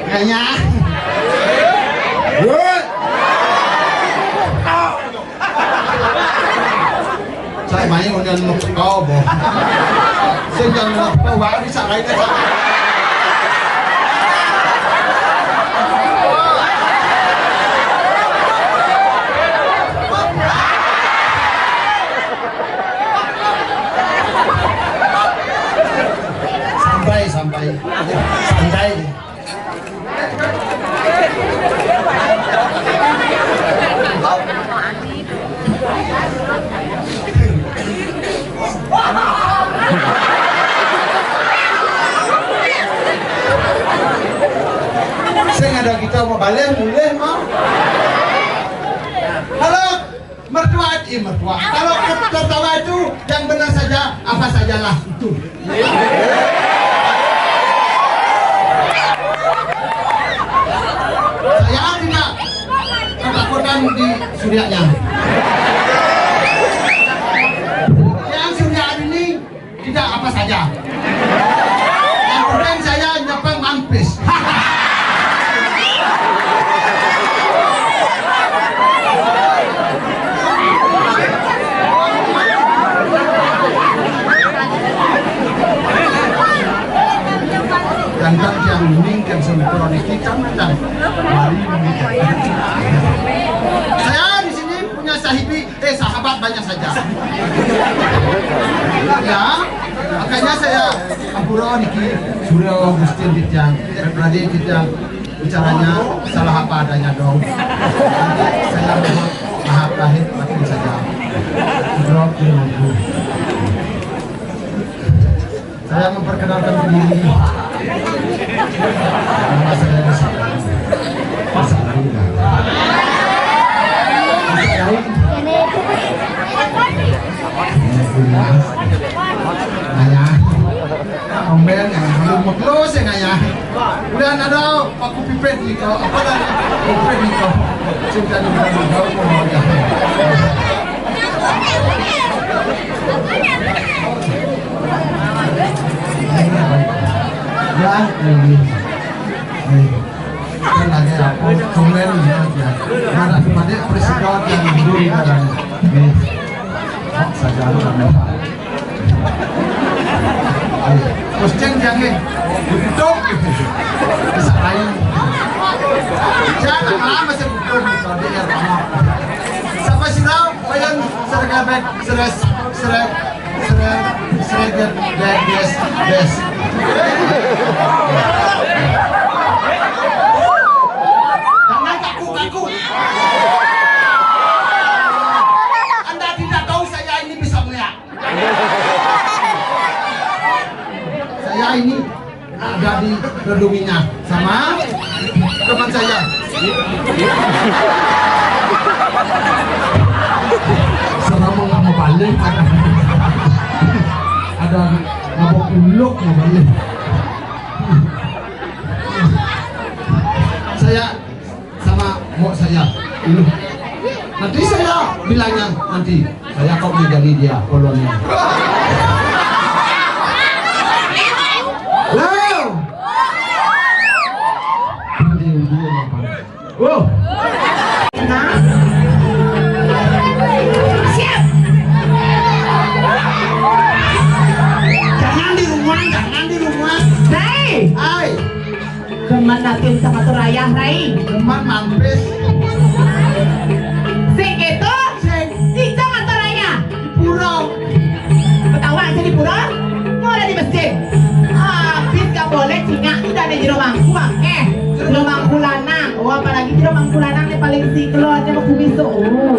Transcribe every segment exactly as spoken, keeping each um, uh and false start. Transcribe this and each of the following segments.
Ngayah. Woi. Saya main unian mau kau, boh. Saya jangan mau kau, wah, bisa lain aja. Sampai, sampai. Santai. Sing ada kita mau balik, mulih mau. Halo. Mertua, eh, mertua. Kalau ke-, tertawa itu yang benar saja, apa sajalah itu. Saya tidak ketakutan di Suryanya. Yang Surya ini tidak apa saja. Yang penting saya nyepeng mampis. Tentang yang meninggal sempurna kita, mari meninggal. Saya di sini punya sahibi, eh, sahabat banyak saja. Ya, makanya saya ampura niki Surya Agustin Titiang, Radit Titiang, bicaranya salah apa adanya dong. Nanti saya mohon maaf lahir batin saja. Surya Agustin. Saya memperkenalkan diri. Nama saya Mas Mas Aruna. Mas Aruna. Ayah. Ombel yang belum close ya, Ayah. Udah ada aku pipet nih kau. Apa tadi? Pipet nih kau. Cinta di dalam kau mau ya. Ya, ini. Ini. Kan lagi apa? Komen ya, ya. Mana pada presiden yang dulu kan. Ini. Saja lu kan. Ayo. Terus ceng jangan. Ditutup. Bisa lain. Jangan lama saya tutup. Tadi ya, sama. Siapa sih tahu? Wayan, serekabek, seres, serek, serek, serek, des, des. Jangan kaku-kaku. Anda tidak tahu saya ini bisa melihat. Saya ini ada di Redunginya sama teman saya. Serem nggak mau balik. Ada mabok uluk mau balik. Saya sama mau saya dulu. Nanti saya bilangnya nanti. Saya kok menjadi dia kolonel. Halo. Dia, dia apa? Oh. Siap. Jangan di rumah, jangan di rumah. Hai. Hai. Demen natin sama Suraya, Rai. Demen mampis. Sing gitu. Sing. Ijo ngatur Raya. Pura. Ketawa aja di pura. Mau ada di masjid. Habis gak boleh cingak itu dari jero mangku, eh. Jero mangku lanang. Oh, apalagi jero mangku lanang nih paling siklo aja mau kumis tuh. Oh.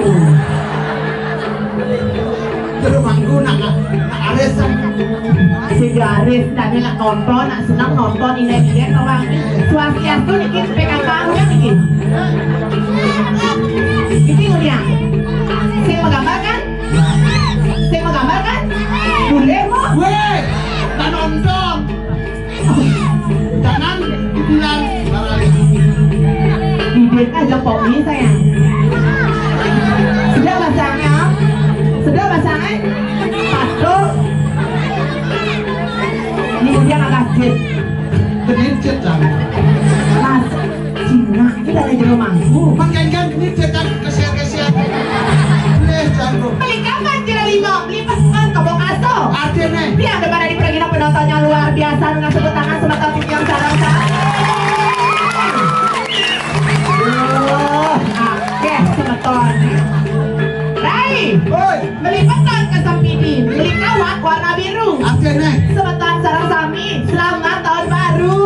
Jero mangku nak, nak aris. Sing garis, tadi nak nonton, nak senang nonton, ini dia tawang. Swastiastu niki P K K udah niki. Niki udah. Sing menggambar kan? Sing menggambar kan? Boleh kok. Weh, tak nonton. Jangan dibilang. Bibirnya aja pomi sayang. Sudah basangnya? Sudah basangnya? Patuh. Genit cek, Jang. Mas, Cina ini dari jero mangku. Mangkene kan genit cek, kan, kesian-kesian. Leh, Jang. Beli kapan kira lima, beli pesan ke Bokaso. Artinya? Dia ada pada di pergi penontonnya luar biasa dengan tepuk tangan semeton yang sareng-sareng. Wah. Oke, semeton. Rai. Woi. Beli pesan ke Sampidi, beli kawat warna biru. Artinya? Semeton sareng sami, selamat tahun baru.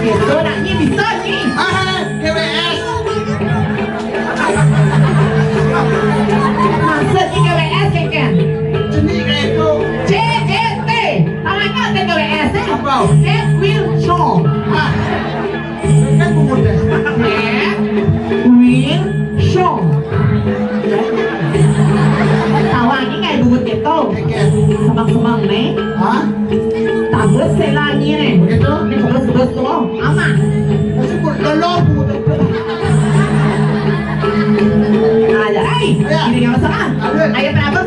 Gitu, nah, ini bisa nih. Ah, G W S. Maksudnya G W S, Keken? Jenis kayak itu. C G T. Tangannya ada G W S, eh? Apa? Get Will Show. Ah. Kan bungut deh. Eh, Will Show. Tawa ini kayak bungut gitu. Keket. Semang-semang nih. Hah? Tagus selanya nih. Begitu? Ini bagus-bagus tuh. Aman. Masih pun lolor bungut. Ayo, hai. Ayo. Ini yang masalah. Ayo. Ayo, kenapa?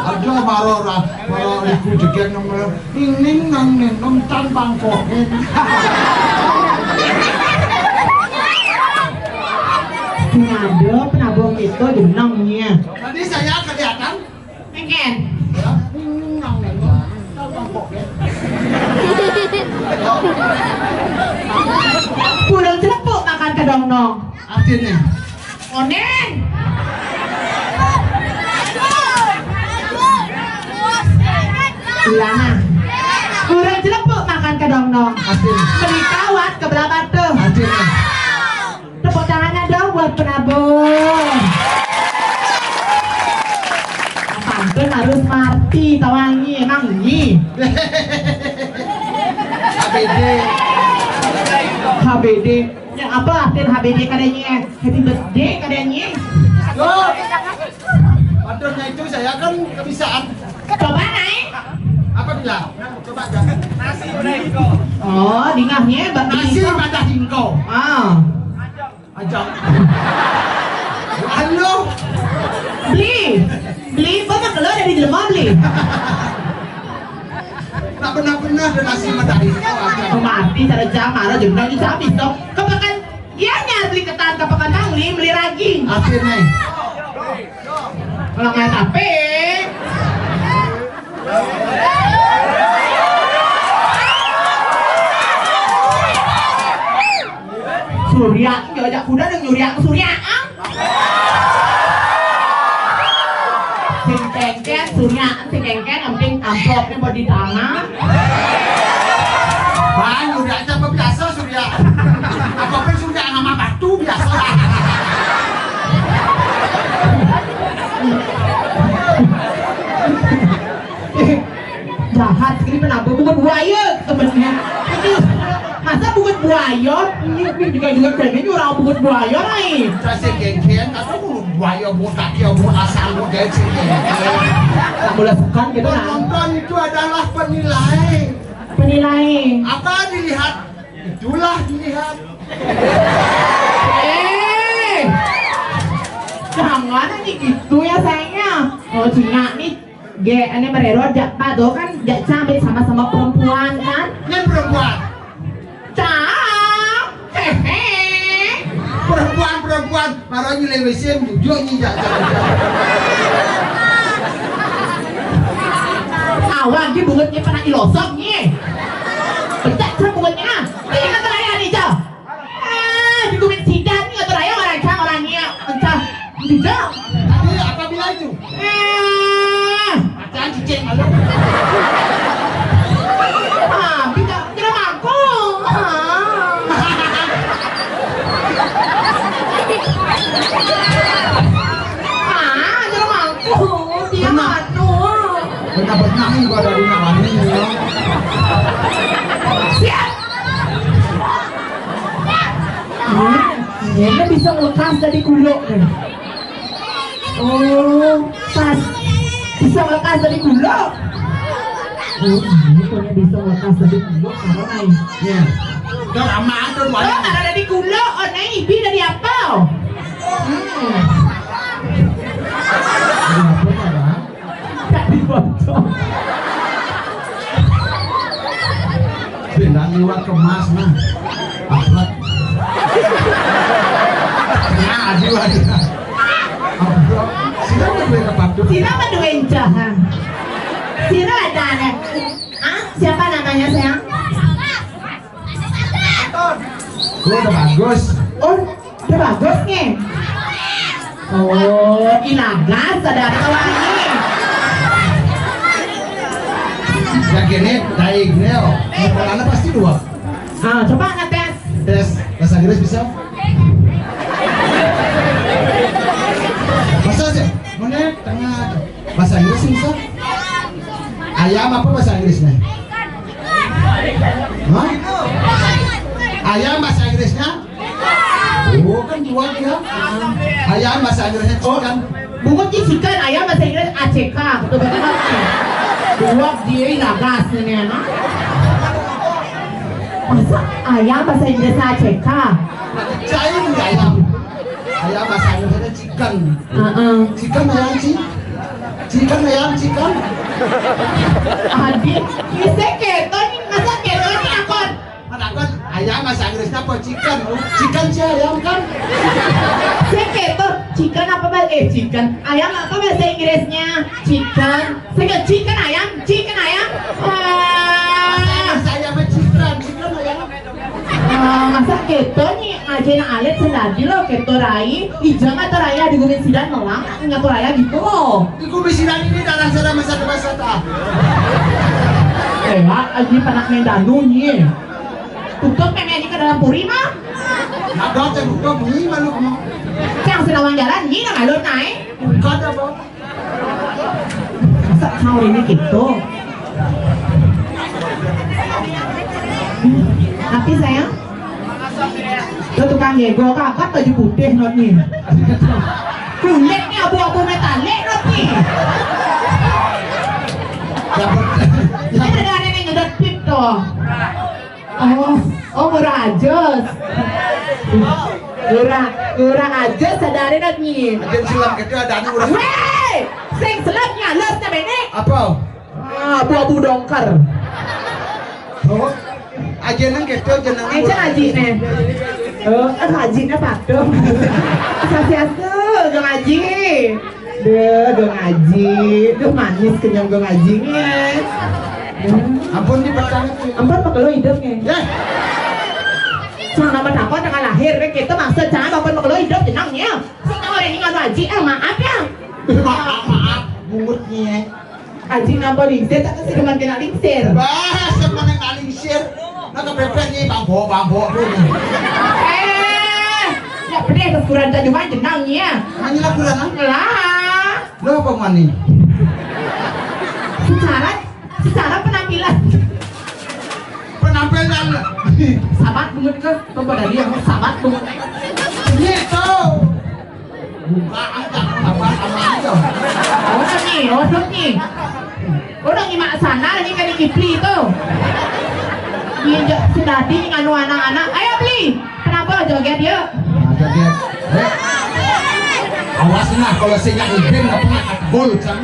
Aja maro ra, maro iku jegen nang ning nang ning nang tan bangkoke. Sing ada penabung itu jenengnya. Tadi saya kelihatan. Mungkin. Ya, ning nang ning nang tan bangkoke. Burung celepuk makan kedong nong. Artinya? Onen. Ulama. Kurang jelepuk makan kedondong. Aduh. Beli kawat ke belah mata. Aduh. Tepuk tangannya dong buat penabur. Pantun harus mati, tawangi, emang ini. H B D. H B D. Ya apa artinya H B D kadanya? Happy birthday kadanya. Loh, pantunnya itu saya kan kebiasaan. Coba naik. Apa bilang? Coba aja. Oh, dingahnya bak nasi dingko. Madah dingko. Ah. Aja. Halo. Beli. Beli, kok mah kalau dari jelema beli. Nak benar-benar ada nasi madah dingko. Aja. Mati cara jam, marah jam enam jam itu. Kau makan Iya, nyar beli ketan ke Pekan Tangli, beli ragi. Akhirnya. Kalau nggak tapi. Surya, nggak ajak kuda dan nyuriak ke Surya. Ah. Sing kengken, Surya, sing kengken, yang penting amplopnya buat di tangan. Wah, Surya aja apa biasa, Surya. Apa pun Surya sama batu biasa. Jahat sekali penabur bungut buaya temennya. Itu masa bungut buaya? Ini juga juga kayaknya orang bungut buaya lain. Saya sih genggen, atau bungut buaya, bungut kaki, bungut asal, bungut gengsi. Mulai sekan gitu kan. Penonton itu adalah penilai. Penilai. Apa dilihat, itulah dilihat. Eh, jangan ini gitu ya sayangnya. Oh, Cina nih, ge, ini merero jak apa tuh kan jak cabe sama-sama perempuan kan? Ini perempuan. Cang, hehe. Perempuan, perempuan, marah nyulai W C, jujur nyi jak, jak, jak. Awan, dia bungetnya pernah ilosok nih. Pecah, bungetnya. Ini kata raya nih, Cang. Ah, di kulit sidat nih, kata raya orang Cang, orangnya. Encah. Tidak. Tapi apabila itu? Ah. Macan cicing malu. Ah, bisa kira mangkung. Ah. Ah, kira mangkung. Dia Benar. Anu. Benar-benar ini gua dari Nawani, ya. Siap. Hmm, ini bisa lekas dari kulo nih. Oh, pas. Bisa lekas dari kulo. Oh, ini punya bisa lekas dari kulo, apa nih? Ya. Udah lama tuh, Lo ada dari kulo, oh, nih, ibi dari apa? Hmm. Dari apa, Pak? Tadi bocor. Pindah liwat ke Mas, nah. Ahlak. Nah, aduh, aduh. Aduh. Sila mah duwe tempat tuh. Sila mah duwe encahan. Sila ada anak. Ah, siapa namanya, sayang? Oh, udah bagus. Oh, udah bagus nih. Oh, ilagas ada apa lagi? Ya gini, daing, Neo. Mau pasti dua. Ah, coba ngetes. Tes bahasa Inggris bisa? Bahasa aja. Mana? Tengah aja. Bahasa Inggris bisa? Ayam apa bahasa Inggrisnya? Hah? Ayam bahasa Inggrisnya? Oh, kan dua dia. Ayam bahasa Inggrisnya chicken. Bungut ki chicken, ayam bahasa Inggris A C K. Betul betul. Dua dia lagas ini anak. Masa ayam bahasa Inggrisnya A C K? Nah, cair nggak ayam? Ayam bahasa Inggrisnya chicken. Heeh. Chicken ayam, chi-, chicken ayam, chicken. Adi, bisa keto nih, masa keto nih akon? Kan akon ayam bahasa Inggrisnya apa chicken? Chicken sih ayam kan? Saya keto, chicken apa bahasa, eh, chicken. Ayam apa bahasa Inggrisnya? Chicken. Saya chicken ayam, chicken ayam. Bahasa Inggris ayam apa chicken? Chicken ayam. Ah, masa keto nih, aja na alit sendadi lo, keto rai, ijang atau raya di Gunung Sidan melang, ngatur raya gitu lo. Di Gunung Sidan ini darah saya masa masa ta. Sehat aji panak main danu nyi. Tutup meme aji ke dalam puri mah. Nah, dah cek tutup nyi malu mah. Cang senawang jalan nyi nang alun naik. Kada, Bang. Masa kau ini gitu? Tapi sayang, lo tukang jego kakak baju putih not nih. Kulitnya abu-abu metalik not nih. Ini ada ada yang nyedot pip tuh. Oh, oh, murah aja. Murah, murah aja sadari not nih. Aja silam kita ada anu udah. Weh, sing selap nyalus na bene. Apa? Ah, abu-abu dongker. Oh, aja nang gitu, aja nang. Eh, cen aji nih. Oh, eh, aji nih patuh. Sasiastu, geng aji. Duh, geng aji. Duh, manis kenyang geng aji nih. Ampun di petang. Ampun, makelo hidup nih. Ya. Sang nama takut tengah lahir, kayak gitu maksud saya, ampun, makelo hidup, tenang ya. Sing tahu orang ini nganu aji, eh, maaf ya. Maaf, maaf, bungut nih. Aji ngapa lingsir, tak kasih teman kena lingsir. Bah, teman yang kena lingsir. Nah, kepepet nih, bambo, bambo tuh nih. Eh, ya pedih ke kurang tak cuma jenang ya. Hanya lah kurang, ah? Lah. Lo apa mani? Secara, secara penampilan. Penampilan. Sabat bungut ke? Coba dari yang sabat bungut. Ini tuh. Buka aja, apa, apa aja. Orang nih, orang nih. Orang nyimak sana nih kan Kipli tuh. Dia sedadi nganu anak-anak. Ayo beli. Kenapa joget dia? Nah, joget. Eh. Awas nah, kalau sing nggak ibing, nggak pernah gol, Cang.